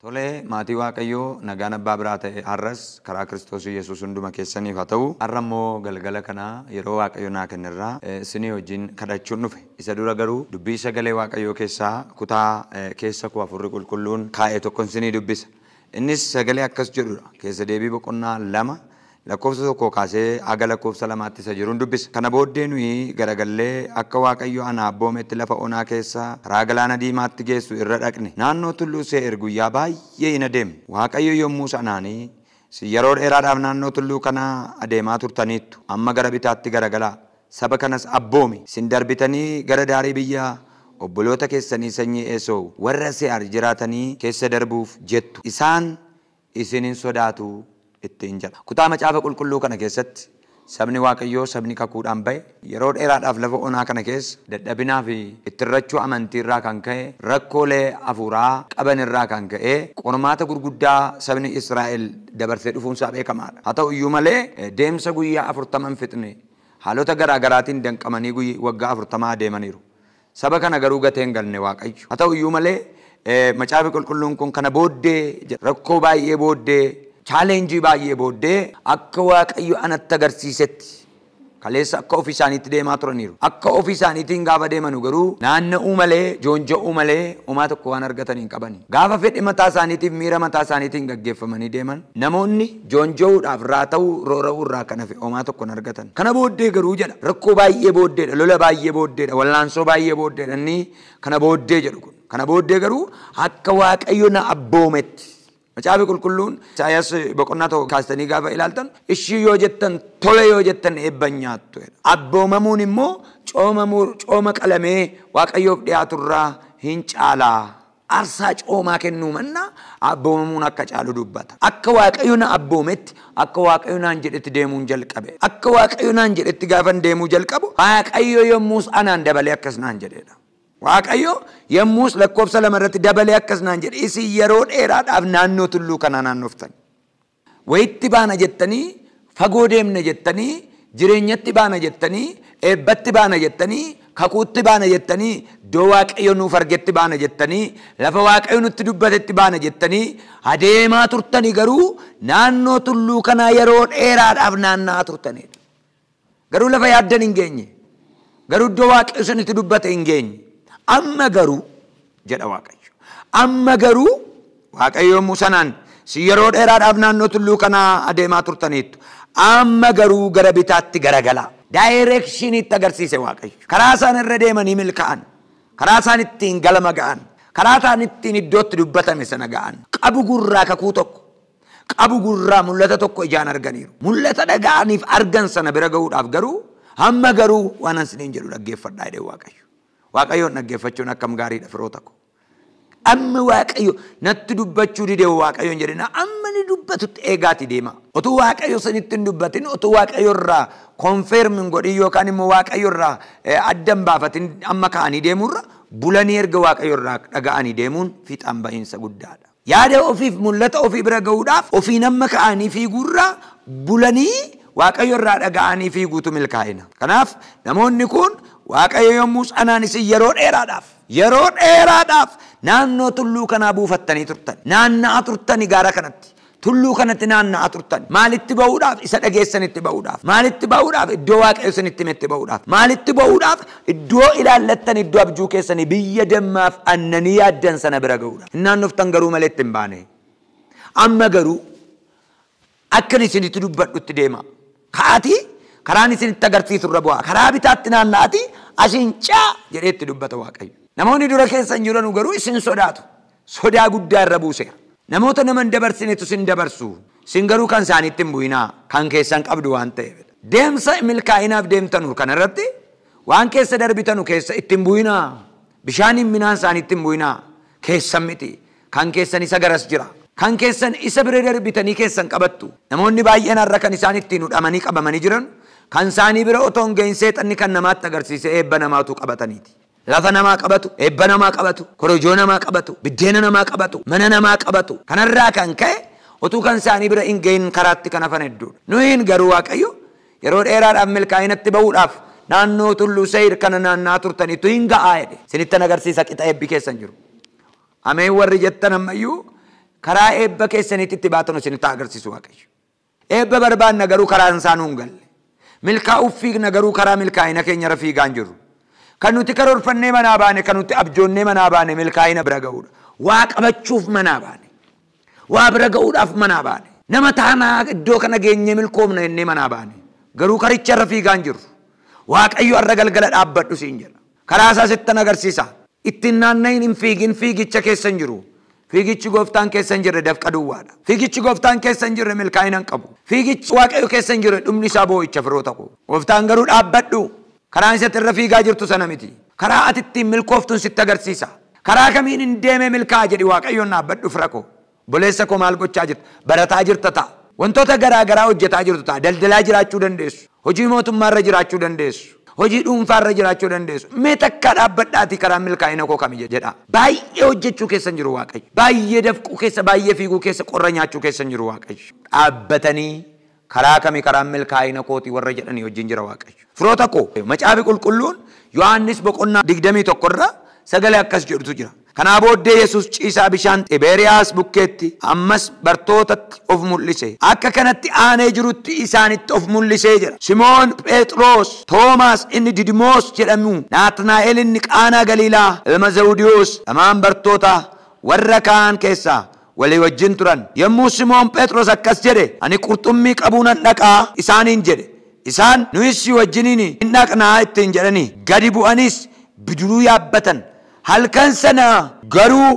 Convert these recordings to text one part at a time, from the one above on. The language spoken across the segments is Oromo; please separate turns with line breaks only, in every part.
Tolee, maatii Waaqayyoo, nagaan abbaa biraa ta'e har'as karaa Kiristoos Yesuus hunduma keessaniif haa ta'u. Har'a immoo galgala kana yeroo Waaqayyo naa kennerraa isinii wajjin kadhachuun dhufe. Isa dura garuu dubbii sagalee Waaqayyoo keessaa kutaa keessa koo Hafuurri Qulqulluun kaa'e tokkon isinii dubbisa. Innis sagalee akkas jedhudha. Keessa Deebii boqonnaa 2 lakkoofsa 1 kaasee haga lakkoofsa 2tti isa jiruun dubbisa. Kana booddee nuyi garagallee akka Waaqayyo ana abboometti lafa onaa keessa karaa galaana diimaatti geessu irra dhaqne. Naannoo tulluu Se'ir guyyaa baay'ee hin adeemne. Waaqayyo yommuu sanaanii si yeroo dheeraadhaaf naannoo tulluu kanaa adeemaa turtaniittu. Amma gara bitaatti garagalaa. Saba kanas abboomi. Isin darbitanii gara daarii biyya obboloota keessanii sanyii Esoo warra Se'ar jiraatanii keessa darbuuf jettu. Isaan isin hin sodaatu ittiin jedha. Kutaa macaafa qulqulluu kana keessatti sabni Waaqayyoo, sabni kakuudhaan ba'e yeroo dheeraadhaaf lafa onaa kana keessa dadhabinaa fi ittirrachuu amantii irraa kan ka'e, rakkoolee hafuuraa qaban irraa kan ka'e, qormaata gurguddaa sabni Israa'el dabarsee dhufuunsaa beekamaadha. Haa ta'u iyyuu malee deemsa guyyaa 40 fixne haalota garaa garaatiin danqamanii waggaa 40 adeemaniiru. Saba kana garuu gatee hin galne Waaqayyo. Haa ta'u iyyuu malee macaafi qulqulluun kun kana booddee, rakkoo baay'ee booddee, chaalenjii baay'ee booddee akka Waaqayyo anatti agarsiisetti kaleessa akka ofii isaaniitti deemaa turaniiru. Akka ofii isaaniitiin gaafa deemanu garuu naanna'uu malee, joonja'uu malee homaa tokko waan argatan hin qabani. Gaafa fedhi mataa isaaniitiif miira mataa isaaniitiin gaggeeffamanii deeman namoonni joonja'uudhaaf raata'uu roora'uu irraa kan hafe homaa tokko hin argatan. Kana booddee garuu jedha rakkoo baay'ee booddeedha, lola baay'ee booddeedha, wallaansoo baay'ee booddeedha inni kana booddee jedhu kun. Kana booddee garuu akka Waaqayyo na abboometti. Macaafi qulqulluun Isaayyaas boqonnaa 1 kaastanii gaafa ilaaltan ishii yoo jettan tole yoo jettan eebban nyaattu jedha. Abboomamuun immoo cooma qalamee Waaqayyoof dhiyaaturraa hin caalaa. Aarsaa coomaa kennuu mannaa abboomamuun akka caalu dubbata. Akka Waaqayyo na abboometti, akka Waaqayyo naan jedhetti deemuun jalqabe. Akka Waaqayyo naan jedhetti gaafan deemuu jalqabu Waaqayyo yommus anaan dabalee akkas naan jedheedha. Waaqayyo yommus lakkoofsa 2 irratti dabalee akkas naan jedhe, isin yeroo dheeraadhaaf naannoo tulluu kanaa naannoftan. Wayitti baana jettanii, fagoo deemna jettanii, jireenyatti baana jettanii, eebbatti baana jettanii, kakuutti baana jettanii, iddoo Waaqayyo nuuf argetti baana jettanii, lafa Waaqayyo nutti dubbatetti baana jettanii adeemaa turtanii garuu naannoo tulluu kanaa yeroo dheeraadhaaf naanna'aa turtanidha. Garuu lafa yaaddan hin geenye. Garuu iddoo Waaqayyo isinitti dubbate hin geenye. Amma garuu jedha Waaqayyo. Amma garuu Waaqayyo yommuu sanaan si yeroo dheeraadhaaf naannoo tulluu kanaa adeemaa turtaniittu. Amma garuu gara bitaatti garagalaa. Daayireekshiniitti agarsiise Waaqayyo. Karaa isaan irra deemanii milkaa'an. Karaa isaan ittiin galma ga'an. Karaa isaan ittiin iddootti dubbatame sana ga'an. Qabu gurraa kakuu tokko. Qabu gurraa mul'ata tokko ijaan arganiiru. Mul'ata dhaga'aniif argan sana bira ga'uudhaaf garuu amma garuu waan ani isiniin jedhu dhaggeeffadhaa jedhee Waaqayyo. Waaqayyoon dhaggeeffachuun akkam gaariidha firoota ko. Amma Waaqayyo natti dubbachuu didee Waaqayyoon jedhina amma ni dubbatutti eegaati deema. Otuu Waaqayyo sanitti hin dubbatin, otuu Waaqayyo irraa konfirm hin godhin yookaan immoo Waaqayyo irraa adda hin baafatin amma ka'anii deemuurra bulanii erga Waaqayyo irraa dhaga'anii deemuun fiixaan ba'iinsa guddaadha. Yaada ofiif mul'ata ofii bira ga'uudhaaf ofiin amma ka'anii fiiguurra bulanii Waaqayyo irraa dhaga'anii fiiguutu milkaa'ina. Kanaaf namoonni kun Waaqayyo yommuu anaan isin yeroo dheeraadhaaf naannoo tulluu kanaa buufattanii turtan. Naanna'aa turtani gaara kanatti. Tulluu kanatti naanna'aa turtan. Maalitti ba'uudhaaf? Isa dhageessanitti ba'uudhaaf. Maalitti ba'uudhaaf? Iddoo Waaqayyo isinitti himetti ba'uudhaaf. Maalitti ba'uudhaaf? Iddoo ilaallattan, iddoo abjuu keessanii biyya dammaaf aannanii yaaddan sana bira ga'uudhaaf. Hin naannoftan garuu malee itti hin baane. Amma garuu akkan isinitti dubbadhutti deema. Ka'aatii karaan isinitti agarsiisu irra bu'aa. Karaa bitaatti naanna'aatii asiin caa jedhee itti dubbata Waaqayyo. Namoonni dura keessan jiran garuu isin sodaatu. Sodaa guddaa irra buuseera. Namoota nama hin dabarsinetu isin dabarsu. Isin garuu kan isaaniitti hin bu'inaa, kan keessan qabdu waan ta'eef. Deemsa milkaa'inaaf deemtanu kanarratti waan keessa darbitanu keessa itti hin bu'inaa. Bishaaniin minaan isaaniitti hin bu'inaa. Keessan miti. Kan keessan isa garas jira. Kan keessan isa bira darbitanii keessan qabattu. Namoonni baay'een har'a kan isaan ittiin hudhamanii qabamanii jiran kan isaanii bira otoo hin gahin seexanni kan namaatti agarsiise eebba namaatu qabataniiti. Lafa namaa qabatu, eebba namaa qabatu, korojoo namaa qabatu, biddeena namaa qabatu, mana namaa qabatu. Kanarraa kan ka'e otuu kan isaanii bira hin gahin karaatti kan hafan hedduudha. Nuyin garuu Waaqayyo yeroo dheeraadhaaf milkaa'inatti ba'uudhaaf naannoo tulluu Seir kana naanna'aa turtaniitu hin ga'aa jedhe. Isinittan agarsiisa qixa eebbi keessan jiru. Ameen warri jettan ammayyuu Karaa eebba keessaniitti itti baatan isinitti agarsiisu Waaqayyo. Eebba barbaanna garuu karaan isaa nuun galle. Milkaa'uuf fiigna garuu karaa milkaa'ina keenyarra fiigaa hin jirru. Kan nuti karoorfannee manaa baane, kan nuti abjoonnee manaa baane milkaa'ina bira ga'uudha. Waa qabachuuf manaa baane. Waa bira ga'uudhaaf manaa baane. Nama taanaa iddoo kana geenyee milkoomna jennee manaa baane. Garuu karicharra fiigaa hin jirru. Waaqayyo har'a galgala dhaabbadhu siin jedha. Karaa isaa sittan agarsiisa. Ittiin naanna'iin hin fiigin, fiigicha keessa hin jiru. Fiigichi gooftaan keessa hin jirre dafqa duwwaadha. Fiigichi gooftaan keessa hin jirre milkaa'ina hin qabu. Fiigichi Waaqayyo keessa hin jirre dhumni isaa boo'icha firoota koo. Gooftaan garuu dhaabbadhu. Karaan isatti irra fiigaa jirtu sana miti. Karaa ati ittiin milkooftuun sitti agarsiisa. Karaa kamiin hin deemee milkaa'a jedhi Waaqayyoon dhaabbadhu fira koo. Obboleessa koo maal gochaa jirta? Barataa jirta ta'a. Wantoota garaa garaa hojjetaa jirtu ta'a. Daldalaa jiraachuu dandeessu. Hojii mootummaarra jiraachuu dandeessu. Hojii dhuunfaarra jiraachuu dandeessu. Mee takka dhaabbadhaatii karaa milkaa'ina koo kami jedha. Baay'ee hojjechuu keessa hin jiru Waaqayyo. Baay'ee dafquu keessa, baay'ee fiiguu keessa, qorra nyaachuu keessa hin jiru Waaqayyo. Dhaabbatanii karaa kami karaan milkaa'ina kootii warra jedhanii wajjin jira Waaqayyo. Firoota koo macaafi qulqulluun Yohaannis boqonnaa 21 irra sagalee akkas jedhutu jira. Kanaa booddee Yesuus ciisaa bishaan Xibeeriyaas bukkeetti ammas bartootatti of mul'ise. Akka kanatti aanee jirutti isaanitti of mul'isee jira. Simoon Phexros, Toomaas inni Didimoos jedhamu, Naatnaa'el inni Qaanaa Galiilaa, ilma Zawudiyoos lamaan bartoota warra kaan keessaa walii wajjin turan. Yommuu Simoon Phexros akkas jedhe, ani qurxummii qabuu nan dhaqaa isaaniin jedhe. Isaan nuyis si wajjiniin hin dhaqnaa ittiin jedhanii gadi bu'anis bidiruu yaabbatan. Halkan sana garuu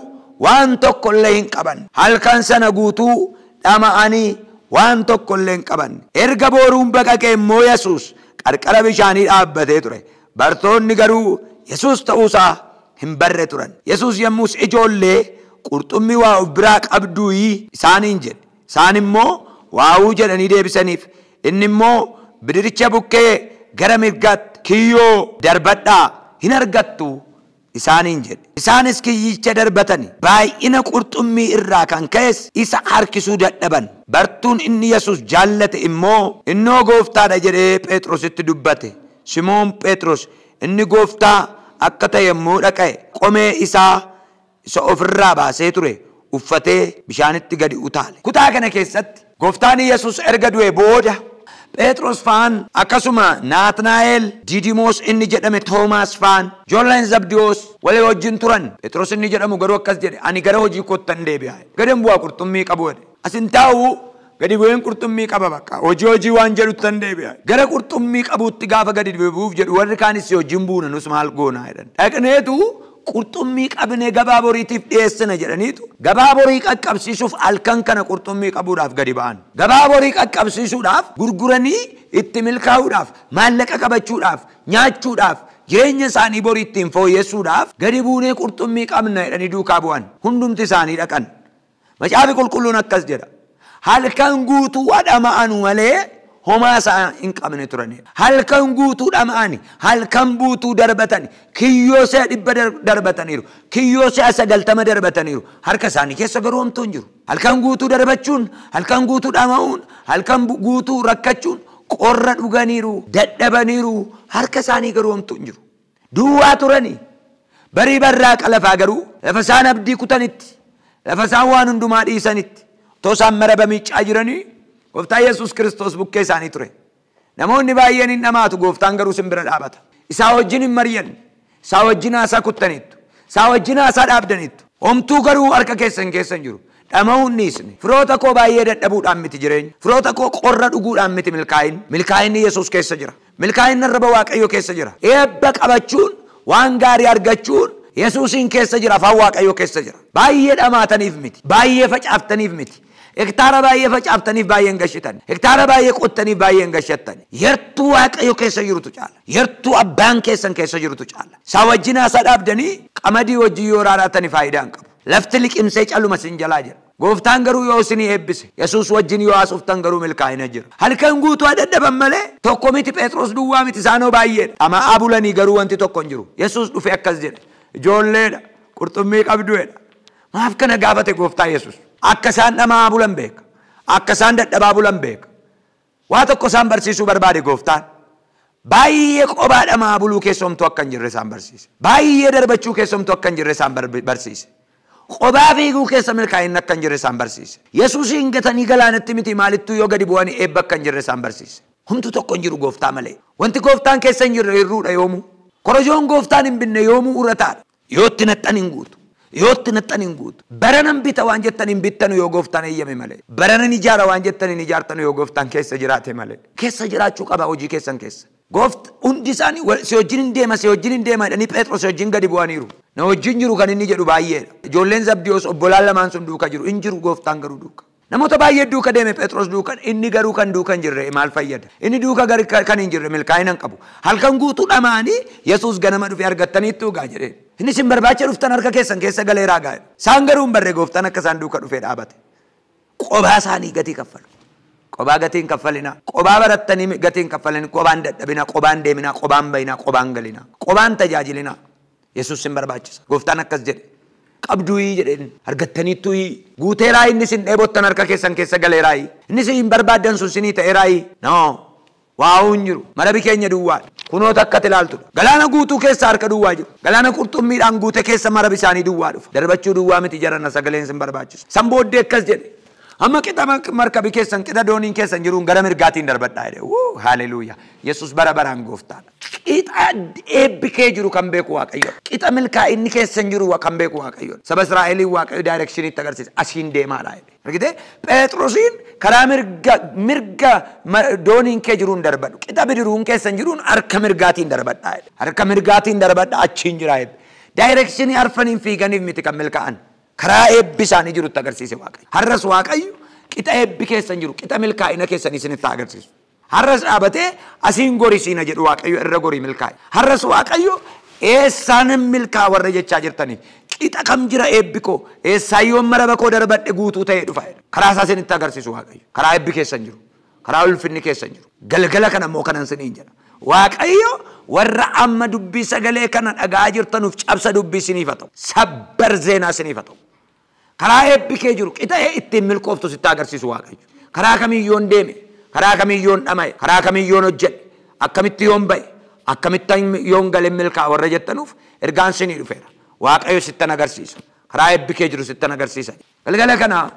waan tokko illee hin qaban. Halkan sana guutuu dhama'anii waan tokko illee hin qaban. Erga booruun baqaqee immoo Yesuus qarqara bishaanii dhaabbatee ture. Bartoonni garuu Yesuus ta'uusaa hin barre turan. Yesuus yommus ijoollee qurxummii waa of biraa qabduuyi isaaniin jedhe. Isaan immoo waawuu jedhanii deebisaniif. Inni immoo bidiricha bukkee gara mirgaatti kiyyoo darbadhaa hin argattu isaaniin jedhe. Isaanis kiyyicha darbatani. Baay'ina qurxummii irraa kan ka'es isa harkisuu dadhaban. Bartuun inni Yesuus jaallate immoo innoo gooftaadha jedhee Phexrositti dubbate. Simoon Phexros inni gooftaa akka ta'e yommuu dhaqa'e qomee isaa isa ofirraa baasee ture uffatee bishaanitti gadi utaale. Kutaa kana keessatti gooftaan Yesuus erga du'e booda Phexros faan akkasuma Naatnaa'el, Didimoos inni jedhame Toomaas faan, ijoolleen Zabdiyoos walii wajjin turan. Phexros inni jedhamu garuu akkas jedhe, ani gara hojii koottan deebi'a. Gadan bu'aa qurxummii qabu jedhe. Asin taa'u gadi bu'een qurxummii qaba bakka. Hojii hojii waan jedhuttan deebi'a. Gara qurxummii qabuutti gaafa gadi bu'uuf jedhu warri kaanis hojiin buuna nus maal goonaa jedhan. Dhaqneetu qurxummii qabnee gabaa boriitiif dhiyeessina jedhaniitu gabaa borii qaqqabsiisuuf halkan kana qurxummii qabuudhaaf gadi ba'an. Gabaa borii qaqqabsiisuudhaaf gurguranii itti milkaa'uudhaaf maallaqa qabachuudhaaf nyaachuudhaaf jireenya isaanii borii ittiin fooyyessuudhaaf gadi buunee qurxummii qabna jedhanii duukaa bu'an. Hundumti isaanii dhaqan. Macaafi qulqulluun akkas jedha. Halkan guutuu dhama'anu malee homaa isaa hin qabne turanidha. Halkan guutuu dhama'ani, halkan guutuu darbatani, kiyyoo si'a 100 darbataniiru, kiyyoo si'a 90 darbataniiru. Harka isaanii keessa garuu homtuu hin jiru. Halkan guutuu darbachuun, halkan guutuu dhama'uun, halkan guutuu rakkachuun qorra dhuganiiru, dadhabaniiru, harka isaanii garuu homtuu hin jiru. Duwwaa turani. Barii barraaqa lafaa garuu lafa isaan abdii kutanitti, lafa isaan waan hundumaa dhiisanitti, otoo isaan maraba miicaa jiranii Gooftaan Yesuus Kiristoos bukkee isaanii ture. Namoonni baay'een hin dhamaatu, gooftaan garuu sin bira dhaabata. Isaa wajjin hin mari'anne, isaa wajjin haasaa kuttaniittu, isaa wajjin haasaa dhaabdaniittu. Homtuu garuu harka keessan keessa hin jiru. Dhama'uun dhiisne. Firoota koo baay'ee dadhabuudhaan miti jireenya. Firoota koo qorra dhuguudhaan miti milkaa'inni. Milkaa'inni Yesuus keessa jira. Milkaa'inni arraba Waaqayyoo keessa jira. Eebba qabachuun, waan gaarii argachuun Yesuusiin keessa jira, afaan Waaqayyoo keessa jira. Baay'ee dhamaataniif miti. Baay'ee facaaftaniif miti. Hektaara baay'ee facaaftaniif baay'ee hin gashitan. Hektaara baay'ee qottaniif baay'ee hin gashattan. Yartuu Waaqayyo keessa jirutu caala. Yartuu abbaan keessan keessa jirutu caala. Isaa wajjin haasaa dhaabdanii qamadii wajjin yoo raaraatanii faayidaa hin qabu. Lafti liqimsee caluma sin jalaa jira. Gooftaan garuu yoo isinii eebbise, Yesuus wajjin yoo haasoftan garuu milkaa'ina jira. Halkan guutuu dadhaban malee tokko miti, Phexros duwwaa miti, isaanoo baay'eedha. Dhama'aa bulanii garuu wanti tokko hin jiru. Yesuus dhufe akkas jedhe, ijoolleedha, qurxummii qabduedha. Maaf kana gaafate gooftaa Yesuus? Akka isaan dhama'aa bulan beeka. Akka isaan dadhabaa bulan beeka. Waa tokko isaan barsiisuu barbaade gooftaan. Baay'ee qobaa dhama'aa buluu keessomtuu akka hin jirre isaan barsiise. Baay'ee darbachuu keessomtuu akka hin jirre isaan barsiise. Qobaa fiiguu keessa milkaa'inni akka hin jirre isaan barsiise. Yesuusiin gatanii galaanatti miti maalittuu yoo gadi bu'anii eebba akka hin jirre isaan barsiise. Humtu tokko hin jiru gooftaa malee. Wanti gooftaan keessa hin jirre hirruudha yoomuu. Korojoon gooftaan hin binne yoomuu urataadha. Yootti naxxan hin guutu. Yootti naxxan hin guutu. Baranan bita waan jettan hin bittanu yoo gooftaan eeyyame malee. Baranan ijaara waan jettan hin ijaartanu yoo gooftaan keessa jiraate malee. Keessa jiraachuu qaba hojii keessan keessa. Gooft hundi isaanii si wajjin hin deema si wajjin hin deema jedhanii Phexros si wajjin gadi bu'aniiru. Na wajjin jiru kan inni jedhu baay'eedha. Ijoolleen Zabdiyoos obbolaan lamaan sun duuka jiru. Hin jiru gooftaan garuu duuka. Namoota baay'ee duuka deeme Phexros duuka inni garuu kan duuka hin jirre maal fayyada? Inni duuka kan hin jirre milkaa'ina hin qabu. Halkan guutuu dhamaanii Yesuus ganama dhufe argattaniittu gaa jedheen. Inni isin barbaacha dhuftan harka keessan keessa galeeraa gaa. Isaan garuu hin barre gooftaan akka isaan duuka dhufee dhaabate. Qobaa isaanii gatii kaffalu. Qobaa gatii hin kaffalinaa. Qobaa barattanii gatii hin kaffalin. Qobaan dadhabinaa, qobaan deeminaa, qobaan bayinaa, qobaan galinaa. Qobaan tajaajilinaa. Yesuus sin barbaachisa. Gooftaan akkas jedhe. Qabduuyii jedheen argattaniittuuyii guuteeraa inni isin dheebottan harka keessan keessa galeeraayi inni isin hin barbaaddan sun sinii ta'eeraayi no waa'uu hin jiru marabi keenya duwwaadha kunoota akka ilaaltudha galaana guutuu keessa harka duwwaa jiru galaana qurxummiidhaan guute keessa marabi isaanii duwwaa dhufa darbachuu duwwaa miti jarana sagaleen sin barbaachisa san booddee akkas jedhe amma qixa markabi keessan qixa dooniin keessan jiruun gara mirgaatiin darbadhaa jedhe haleluuyaa Yesuus bara baraan gooftaadha. Qixa eebbi kee jiru kan beeku Waaqayyo. Qixa milkaa'inni keessan jiru kan beeku Waaqayyo. Saba Israa'eliin Waaqayyo daayirekshiniitti agarsiisa. Asiin deemaadha jedhe. Argitee Phexrosiin karaa mirga dooniin kee jiruun darbadhu. Qixa bidiruun keessan jiruun harka mirgaatiin darbadhaa jedhe. Harka mirgaatiin darbadhaa achiin jira eebbi. Daayirekshinii arfaniin fiiganiif miti kan milkaa'an. Karaa eebbi isaanii jirutti agarsiise Waaqayyo. Har'as Waaqayyo qixa eebbi keessan jiru qixa milkaa'ina keessan isinitti agarsiisu. Har'as dhaabatee asiin gorii siina jedhu Waaqayyo irra gorii milkaa'e. Har'as Waaqayyo eessaan milkaa warra jechaa jirtaniif qixa kam jira eebbi koo eessaan yoon maraba koo darbadhe guutuu ta'ee dhufa. Karaa isaa isinitti agarsiisu Waaqayyo. Karaa eebbi keessan jiru. Karaa ulfinni keessan jiru. Galgala kana immoo kanan isiniin jedha. Waaqayyo warra amma dubbii sagalee kana dhaga'aa jirtanuuf cabsa dubbii isiniif haa ta'u. Sabbar zeenaa isiniif haa ta'u. Karaa eebbi kee jiru qixa ittiin milkooftu sitti agarsiisu Waaqayyo. Karaa kamiyyoon deeme, karaa kamiyyoon dhama'e, karaa kamiyyoon hojjedhe, akkamitti yoon ba'e, akkamitti yoon gale milkaa warra jettanuuf ergaan sinii dhufeera. Waaqayyo sittan agarsiisa. Karaa eebbi kee jiru sittan agarsiisa. Galgala kana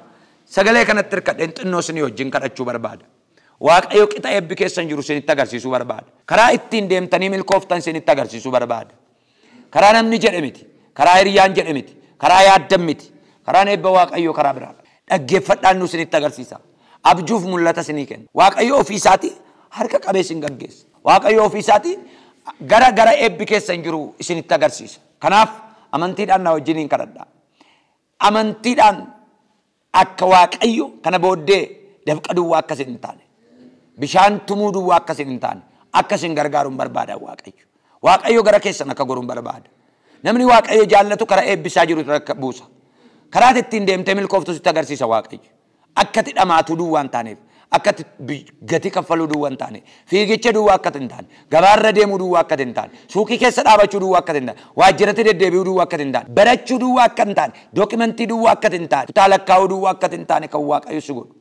sagalee kanatti hirkadheen xinnoo sinii wajjin kadhachuu barbaada. Waaqayyo qixa eebbi keessan jiru sinitti agarsiisuu barbaada. Karaa ittiin deemtanii milkooftan sinitti agarsiisuu barbaada. Karaa namni jedhe miti, karaa hiriyyaan jedhe miti, karaa yaaddan miti. Karaan eebba Waaqayyoo karaa biraadha. Dhaggeeffadhaan nu isinitti agarsiisa. Abjuuf mul'ata isinii kenna. Waaqayyo ofii isaatii harka qabee isin gaggeessa. Waaqayyo ofii isaatii gara eebbi keessan jiru isinitti agarsiisa. Kanaaf amantiidhaan na wajjiniin kadhadhaa. Amantiidhaan akka Waaqayyo kana booddee dafqa duwwaa akka isin hin taane, bishaan tumuu duwwaa akka isin hin taane, akka isin gargaaruun barbaada Waaqayyo. Waaqayyo gara keessan akka goruun barbaada. Namni Waaqayyo jaallatu karaa eebbisaa jiru buusa. Karaa ittiin deemtee milkooftu sitti agarsiisa Waaqayyo. Akka itti dhamaatuu duwwaa hin taaneef, akka itti gatii kaffaluu duwwaa hin taane, fiigicha duwwaa akka hin taane, gabaarra deemuu duwwaa akka hin taane, suuqii keessa dhaabachuu duwwaa akka hin taane, waajjiratti deddeebi'uu duwwaa akka hin taane, barachuu duwwaa akka hin taane, dookimentii duwwaa akka hin taane, kutaa lakkaa'uu duwwaa akka hin taane kan Waaqayyo si godhu.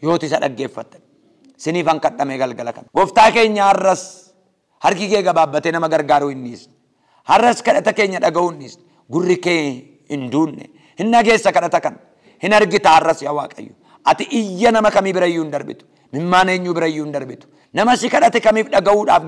Yooti isa dhaggeeffattan. Siniif kadhamee galgala kana. Gooftaa keenya har'as harki kee gabaabbatee nama gargaaruu hin dhiisne. Har'as kadhata keenya dhaga'uu hin dhiisne. Gurri kee hin duunne. Hin dhageessa kadhata kana. Hin argita har'as yaa Waaqayyo. Ati iyya nama kamii birayyuu hin darbitu. Mimmaan eenyuu birayyuu hin darbitu. Nama si kadhate kamiif dhaga'uudhaaf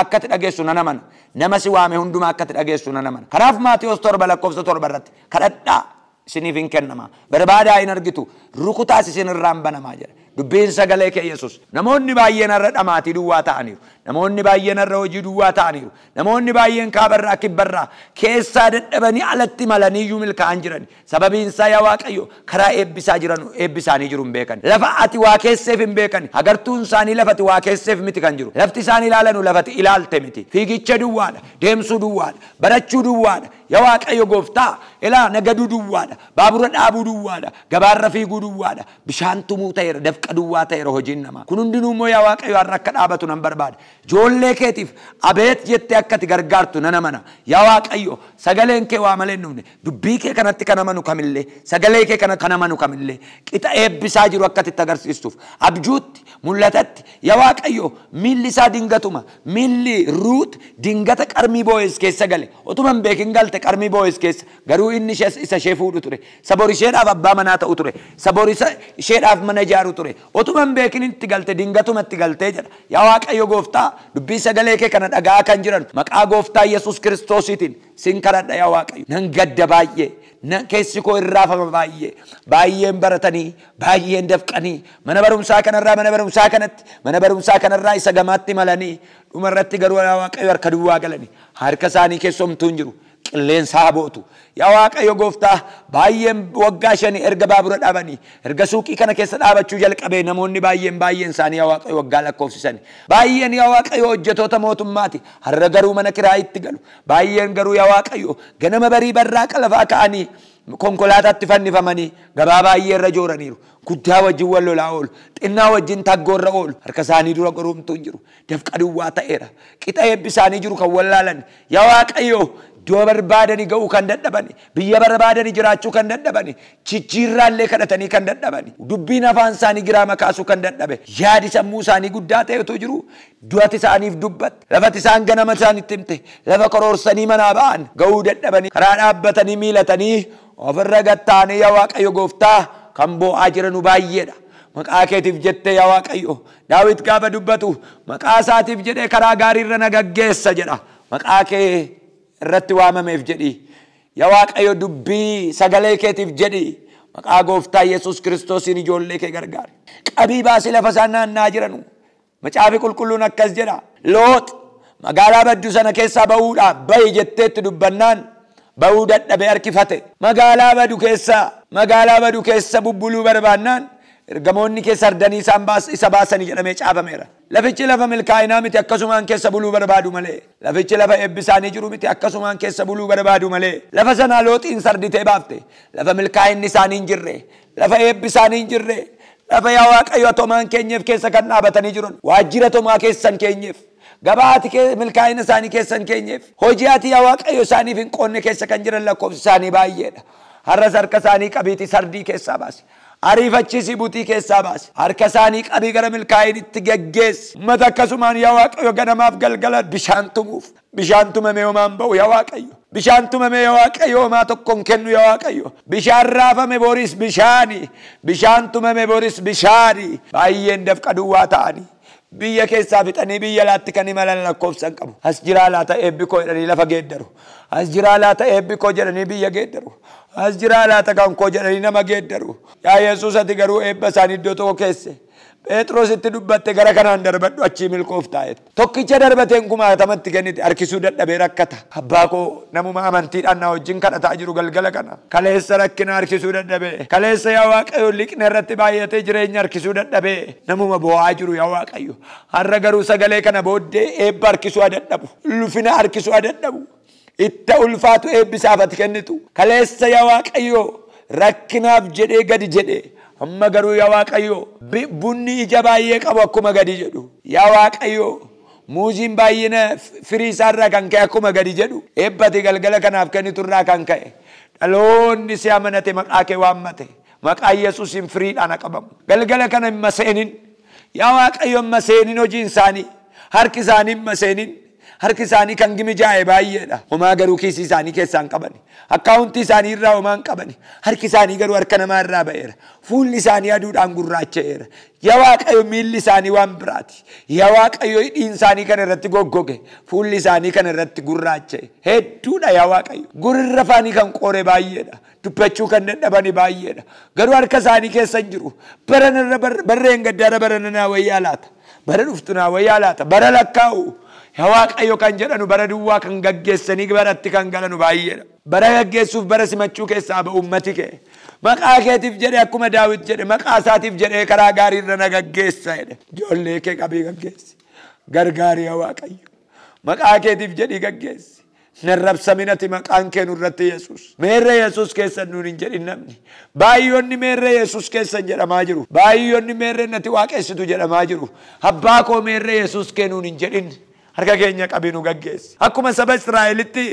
akka ati dhageessu nan amana. Nama si waame hundumaa akka ati dhageessu nan amana. Kanaaf Maatiyos 7 lakkoofsa 7 irratti kadhadhaa isiniif hin kennama. Barbaadaa hin argitu. Rukutaas isin irraan banamaa jedha. Dubbiin sagalee kee Yesuus. Namoonni baay'een har'a dhamaatii duwwaa ta'aniiru. Namoonni baay'een har'a hojii duwwaa ta'aniiru. Namoonni baay'een kaabarraa kibbarraa keessaa dadhabanii alatti malaniiyyuu milkaa'an jiran. Sababiin isaa yaa Waaqayyo karaa eebbisaa jiran eebbisaanii jiru hin beekan. Lafa ati waa keesseef hin beekan. Agartuun isaanii lafa ati waa keesseef miti kan jiru. Lafti isaan ilaalanu lafati ilaalte miti. Fiigicha duwwaadha. Deemsuu duwwaadha. Barachuu duwwaadha. Yaa Waaqayyo gooftaa ilaa nagaduu duwwaadha. Baabura dhaabuu duwwaadha. Gabaarra fiiguu duwwaadha. Bishaan tumuu ta'eera. Dafqa duwwaa ta'eera hojiin namaa. Kun hundinuu immoo yaa Waaqayyo har'a akka dhaabatu nan barbaada. Ijoollee keetiif abeet jettee akka ati gargaartu nan amana. Yaa Waaqayyo sagaleen kee waa malee hin dhufne. Dubbii kee kanatti kan amanu kamillee, sagalee kee kana kan amanu kamillee qixa eebbisaa jiru akka ati itti agarsiistuuf abjuutti mul'atatti yaa Waaqayyo miilli isaa dingatuma miilli Ruut dingata qarmii Bo'eez keessa gale otuma hin beekin galte galte qarmii Boo'es keessa. Garuu inni isa ishee fuudhu ture. Sabor isheedhaaf abbaa manaa ta'u ture. Sabor isheedhaaf mana ijaaru ture. Otuma hin beekin itti galte, dingatuma itti galtee jedha. Yaa Waaqayyo gooftaa, dubbii sagalee kee kana dhaga'aa kan jiran maqaa gooftaa Yesuus Kiristoosiitiin sin kadhadha yaa Waaqayyo. Nan gadda baay'ee. Keessi koo irraafama baay'ee. Baay'een baratanii, baay'een dafqanii, mana barumsaa kanarraa mana barumsaa kanatti, mana barumsaa kanarraa isa gamaatti malanii, dhumarratti garuu yaa Waaqayyo harka duwwaa galanii, harka isaanii keessomtuu hin jiru, qilleensa habootu. Yaa Waaqayyo gooftaa, baay'een waggaa 5 erga baabura dhaabanii, erga suuqii kana keessa dhaabachuu jalqabee namoonni baay'een isaanii yaa Waaqayyo waggaa lakkoofsisan. Baay'een yaa Waaqayyo hojjetoota mootummaati, har'a garuu mana kiraayitti galu. Baay'een garuu yaa Waaqayyo ganama barii barraaqa lafaa ka'anii konkolaataatti fannifamanii gabaa baay'ee irra jooraniiru. Guddaa wajjin wal lolaa oolu, xinnaa wajjin taggoorra oolu, harka isaanii dura goromtuu hin jiru. Dafqa duwwaa ta'eera. Qixa eebbi isaanii jiru kan wallaalan. Yaa Waaqayyo, iddoo barbaadanii ga'uu kan dadhabani, biyya barbaadanii jiraachuu kan dadhabani, jijjiirraallee kadhatanii kan dadhabani, dubbiin afaan isaanii giraama kaasuu kan dadhabe, yaadi sammuu isaanii guddaa ta'etu jiru, du'ati isaaniif dubbatte, lafati isaan ganama isaanitti himte, lafa koroorsanii manaa ba'an ga'uu dadhabanii, karaa dhaabbatanii miilatanii ofirra gattaanii yaa Waaqayyo gooftaa kan boo'aa jiranu baay'eedha. Maqaa keetiif jettee yaa Waaqayyo, Daawit gaafa dubbatu maqaa isaatiif jedhee karaa gaariirra na gaggeessa jedha. Maqaa kee irratti waamameef jedhi. Yaa Waaqayyo dubbii sagalee keetiif jedhi. Maqaa gooftaa Yesuus Kiristoosiin ijoollee kee gargaari. Qabii baasii lafa isaan naanna'aa jiranu. Macaafi qulqulluun akkas jedha. Loox magaalaa baddu sana keessaa ba'uudhaaf bahi jetteetti dubbannaan ba'uu dadhabee harkifate. Magaalaa badu keessa bubbuluu barbaannaan ergamoonni keessa ardanii isa baasanii jedhamee caafameera. Lafichi lafa milkaa'inaa miti akkasumaan keessa buluu barbaadu malee. Lafichi lafa eebbi isaanii jiru miti akkasumaan keessa buluu barbaadu malee. Lafa sanaa Looxiin sarditee baafte. Lafa milkaa'inni isaanii hin jirre. Lafa eebbi isaanii hin jirre. Lafa yaa Waaqayyo tomaan keenyeef keessa kan dhaabatanii jiran. Waajjira tomaa keessan keenyeef. Gabaa ati milkaa'ina isaanii keessan keenyeef. Hojii ati yaa Waaqayyo isaaniif hin qoonne keessa kan jiran lakkoofsi isaanii baay'eedha. Har'as harka isaanii qabiitii sardii keessaa baasi. Ariifachiisii butii keessaa baasi. Harka isaanii qabii gara milkaa'initti geggeessi. Uummata akkasumaan yaa Waaqayyo ganamaaf galgala bishaan tumuuf. Bishaan tumamee homaan ba'u yaa Waaqayyo. Bishaan tumamee yaa Waaqayyo homaa tokko hin kennu yaa Waaqayyo. Bishaan raafame boris bishaani. Bishaan tumame boris bishaani. Baay'een dafqa duwwaa ta'anii. Biyya keessaa fixanii biyya alaatti kan imalan lakkoofsan qabu. As jiraa laata eebbi koo jedhanii lafa geeddaru. As jiraa laata eebbi koo jedhanii biyya geeddaru. As jiraa laata kan koo jedhanii nama geeddaru. Yaa Yesuus ati garuu eebba isaanii iddoo tokko keesse. Phexrositti dubbatte gara kanaan darbadhu achii milkoof taa'etti. Tokkicha darbateen kumaatamatti kennite harkisuu dadhabee rakkata. Abbaa koo namuma amantiidhaan na wajjin kadhataa jiru galgala kana. Kaleessa rakkina harkisuu dadhabee. Kaleessa yaa Waaqayyo liqna irratti baay'atee jireenya harkisuu dadhabee. Namuma boo'aa jiru yaa Waaqayyo. Har'a garuu sagalee kana booddee eebba harkisuu dadhabu. Ulfina harkisuu dadhabu. Itta ulfaatu eebbisaaf ati kennitu. Kaleessa yaa Waaqayyo rakkinaaf jedhee gadi jedhee. Amma garuu yaa Waaqayyo bunni ija baay'ee qabu akkuma gadi jedhu. Yaa Waaqayyo muuziin baay'ina firii isaarraa kan ka'e akkuma gadi jedhu. Eebbati galgala kanaaf kenniturraa kan ka'e. Dhaloonni si amanate maqaa kee waammate. Maqaa Yesuusiin firiidhaan qabamu. Galgala kana hin maseenin. Yaa Waaqayyo hin maseenin hojiin isaanii. Harki isaanii hin maseenin. Harki isaanii kan gimijaa'e baay'eedha. Homaa garuu kiisii isaanii keessaa hin qabani. Akkaawuntii isaanii irraa homaa hin qabani. Harki isaanii garuu harka namaa irraa ba'eera. Fuulli isaanii aduudhaan gurraacha'eera. Yaa Waaqayyo miilli isaanii waan biraati. Yaa Waaqayyo hidhiin isaanii kan irratti goggoge. Fuulli isaanii kan irratti gurraacha'e. Hedduudha yaa Waaqayyo. Gurra afaanii kan qoore baay'eedha. Dubbachuu kan dadhabani baay'eedha. Garuu harka isaanii keessa hin jiru. Baranarra barreen gaddaara barana naa wayyaa laata. Bara dhuftu naa wayyaa laata. Bara lakkaa'u. Yaa Waaqayyo kan jedhanu bara duwwaa kan gaggeessanii baratti kan galanu baay'eedha. Bara gaggeessuuf bara simachuu keessaa ba'u uummati kee. Maqaa keetiif jedhee akkuma Daawit jedhe maqaa isaatiif jedhee karaa gaariirra na gaggeessa jedhe. Ijoollee kee qabii gaggeessi. Gargaari yaa Waaqayyo. Maqaa keetiif jedhii gaggeessi. Narrabsamin ati maqaan kee nurratti Yesuus. Meerre Yesuus keessan nuun hin jedhin namni. Baay'oonni meerre Yesuus keessan jedhamaa jiru. Baay'oonni meerre nati waaqessitu jedhamaa jiru. Abbaa koo meerre Yesuus kee nuun hin jedhin. Harka keenya qabii nu gaggeessi. Akkuma saba Israa'elitti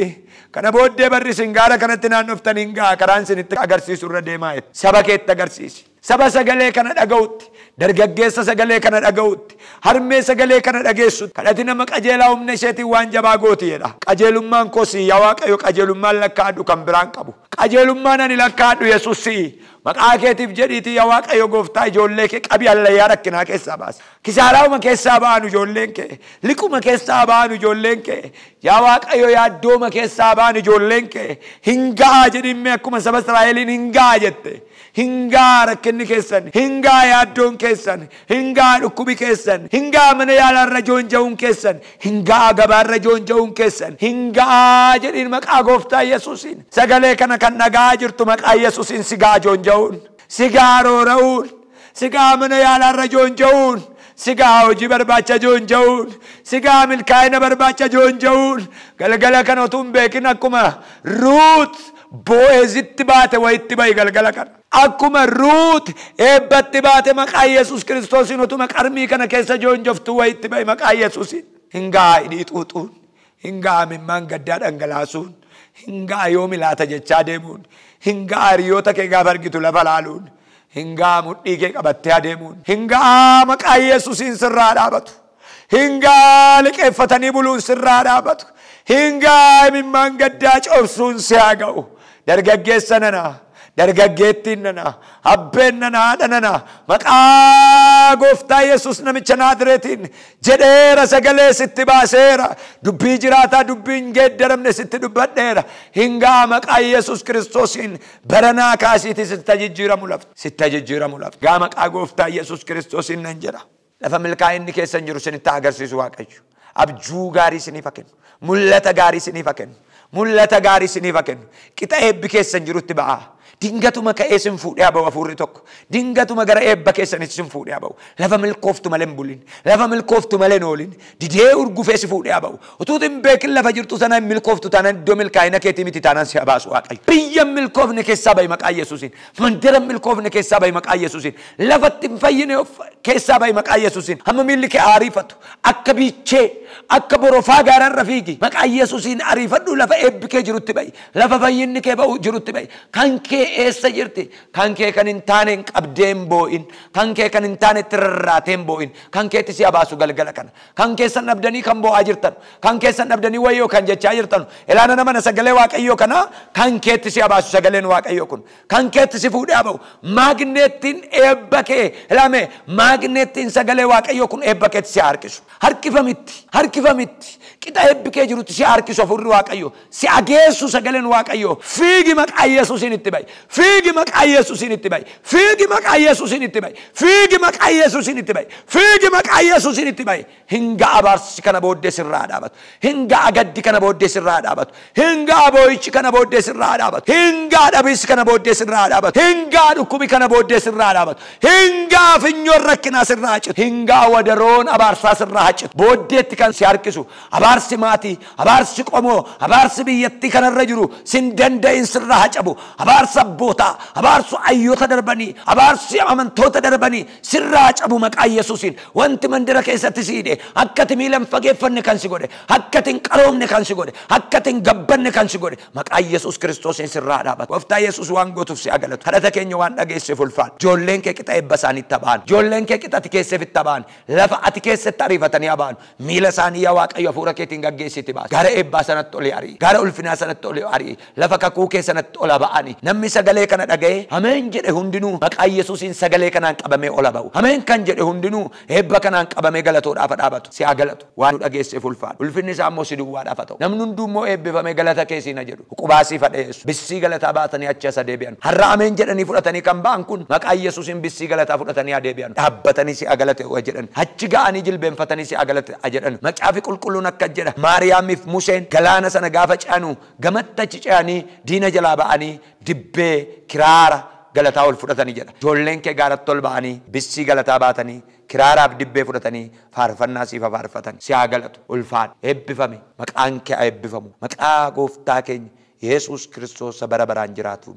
kana booddee barri isin gaara kanatti naannoftanii hin ga'a karaan isinitti agarsiisu irra deemaa jette. Saba keetti agarsiisi. Saba sagalee kana dhaga'utti Dargaggeessa sagalee kana dhaga'utti, harmee sagalee kana dhageessutti, kadhati nama qajeelaa humna isheetiin waan jabaa gooti jedha. Qajeelummaan koo si yaa Waaqayyo, qajeelummaan lakkaa'adhu kan biraan qabu. Qajeelummaan ani lakkaa'adhu Yesuus si'i. Maqaa keetiif jedhiitii yaa Waaqayyo gooftaa ijoollee kee qabi hallayyaa rakkinaa keessaa baasi. Kisaaraa'uma keessaa ba'an ijoolleen kee, liquma keessaa ba'an ijoolleen kee, yaa Waaqayyo yaaddooma keessaa ba'an ijoolleen kee, hin ga'a jedhimme akkuma saba Israa'eliin hin ga'a jette. Hin ga'a rakkinni keessan, hin ga'a yaaddoon keessan, hin ga'a dhukkubi keessan, hin ga'a mana yaalaarra joonja'uun keessan, hin ga'a gabaarra joonja'uun keessan, hin ga'a jedhiin maqaa gooftaa Yesuusiin. Sagalee kana kan dhaga'aa jirtu maqaa Yesuusiin si ga'a joonja'uun, si ga'a roora'uun, si ga'a mana yaalaarra joonja'uun, si ga'a hojii barbaacha joonja'uun, si ga'a milkaa'ina barbaacha joonja'uun. Galgala kana utuu hin beekin akkuma Ruut Bo'eezitti baate wayitti bahi galgala kana. Akkuma Ruut eebbatti baate maqaa Yesuus Kiristoosiin utuma qarmii kana keessa joonjoftu wayitti bahi maqaa Yesuusiin. Hin ga'a hidhii xuuxuun, hin ga'a mimmaan gaddaa dhangalaasuun, hin ga'a yoomi laata jechaa deemuun, hin ga'a hiriyoota kee gaafa argitu lafa laaluun, hin ga'a mudhii kee qabattee adeemuun, hin ga'a maqaa Yesuusiin sirraa dhaabatu, hin ga'a liqeeffatanii buluun sirraa dhaabatu, hin ga'a mimmaan gaddaa cobsuun si haa ga'u. Dargaggeessa nana, dargaggeettiin nana, abbeen nana, haadha nana, maqaa gooftaa Yesuus namicha Naazireetiin jedheera, sagalee sitti baaseera, dubbii jiraataa dubbii hin geeddaramne sitti dubbadheera. Hin ga'a maqaa Yesuus Kiristoosiin baranaa kaasiitii sitti jijjiiramu lafti, sitti jijjiiramu lafti. Gaa maqaa gooftaa Yesuus Kiristoosiin nan jedha. Lafa milkaa'inni keessan jiru isinitti agarsiisu Waaqayyo. Abjuu gaarii isiniif haa kennu. Mul'ata gaarii isiniif haa kennu. Mul'ata gaarii isiniif haa kennu. Qixa eebbi keessan jirutti ba'aa. Dingatuma ka'ee sin fuudhee haa ba'u hafuurri tokko. Dingatuma gara eebba keessanitti sin fuudhee haa ba'u. Lafa milkooftu malee hin bulin. Lafa milkooftu malee hin oolin. Didee urgufee si fuudhee haa ba'u. Utuu hin beekin lafa jirtu sana hin milkooftu taanaan iddoo milkaa'ina keetii miti taanaan si haa baasu Waaqayyo. Biyya hin milkoofne keessaa ba'i maqaa Yesuusiin. Mandara hin milkoofne keessaa ba'i maqaa Yesuusiin. Lafatti hin fayyine keessaa ba'i maqaa Yesuusiin. Hamma miilli kee ariifatu. Akka biichee, akka borofaa gaararra fiigi. Maqaa Yesuusiin ariifadhu lafa eebbi kee jirutti ba'i. Lafa fayyinni kee ba'u jirutti ba'i. Kan kee eessa jirti? Kan kee kan hin taane hin qabdee hin boo'in. Kan kee kan hin taane itti rarraatee hin boo'in. Kan keetti si abaasu galgala kana. Kan keessan dhabdanii kan boo'aa jirtan. Kan keessan dhabdanii wayyoo kan jechaa jirtan. Ilaana nama na sagalee Waaqayyoo kana kan keetti si abaasu sagaleen Waaqayyoo kun. Kan keetti si fuudhee ba'u. Maagneettiin eebba kee ilaame, maagneettiin sagalee Waaqayyoo kun eebba keetti si harkisu. Harkifamitti, harkifamitti. Qixa eebbi kee jirutti si harkisu hafuurri Waaqayyoo. Si ageessu sagaleen Waaqayyoo. Fiigi maqaa Yesuusiin itti ba'i. Fiigi maqaa Yesuusiin itti ba'i. Fiigi maqaa Yesuusiin itti ba'i. Fiigi maqaa Yesuusiin itti ba'i. Fiigi maqaa Yesuusiin itti ba'i. Hin ga'a abaarsi kana booddee sirraa dhaabatu. Hin ga'a gaddi kana booddee sirraa dhaabatu. Hin ga'a boo'ichi kana booddee sirraa dhaabatu. Hin ga'a dhabiinsi kana booddee sirraa dhaabatu. Hin ga'a dhukkubi kana booddee sirraa dhaabatu. Hin ga'a finyoon rakkinaa sirraa citu. Hin ga'a wadaroon abaarsaa sirraa citu. Booddeetti kan si harkisu abaarsi maatii, abaarsi qomoo, abaarsi biyyattii kanarra jiru sin danda'in sirraa hacabu. Abaarsa abbootaa, abaarsi ayyoota darbanii, abaarsi amantoota darbanii sirraa hacabu maqaa Yesuusiin. Wanti mandira keessatti si hidhe, akka ati miila hin fageeffanne kan si godhe, akka ati hin qaroomne kan si godhe, akka ati hin gabbanne kan si godhe maqaa Yesuus Kiristoosiin sirraa dhaabatu. Gooftaa Yesuus waan gootuuf si agalatu. Kadhata keenya waan dhageesseef ulfaadhu. Ijoolleen kee qixa eebba isaaniitti haba'an. Ijoolleen kee qixa ati keesseef itti haba'an. Lafa ati keessatti ariifatanii haba'an. Miila isaanii yaa Waaqayyo hafuura keetiin gaggeessiti baasi. Gara eebbaa sanatti oli ari'i. Gara ulfinaa sanatti oli ari'i. Lafa kakuu kee sanatti ol haba'ani. Namni sagalee kana dhaga'ee ameen jedhe hundinuu maqaa Yesuusiin sagalee kanaan qabamee ol haba'u. Ameen kan jedhe hundinuu eebba kanaan qabamee galatoodhaaf dhaabatu. Si haa galatu. Waan nu dhageesseef ulfaadhu. Ulfinni isaa immoo si duwwaadhaaf haa ta'u. Namni hunduu immoo eebbifamee galata kee siin haa jedhu. Uqubaa siif haa dhiyeessu. Bissii galataa baatanii achi as deebi'an. Har'a ameen jedhanii fudhatanii kan ba'an kun maqaa Yesuusiin bissii galataa fudhatanii haa deebi'an. Dhaabbatanii si haa galate jedhan. Achi ga'anii jilbeenfatanii si haa galate jedhan. Macaafi qulqulluun akka jedha. Maariyaamiif Museen galaana sana gaafa ce'anu gamatti achi ce'anii diina jalaa ba'anii dibbee kiraara galataa ol fudhatanii jedha. Ijoolleen kee gaaratti ol ba'anii bissii galataa baatanii kiraaraaf dibbee fudhatanii faarfannaa siif faarfatan. Si haa galatu. Ulfaadhu. Eebbifame. Maqaan kee haa eebbifamu. Maqaa gooftaa keenya Yesuus Kiristoos bara baraan jiraatuun.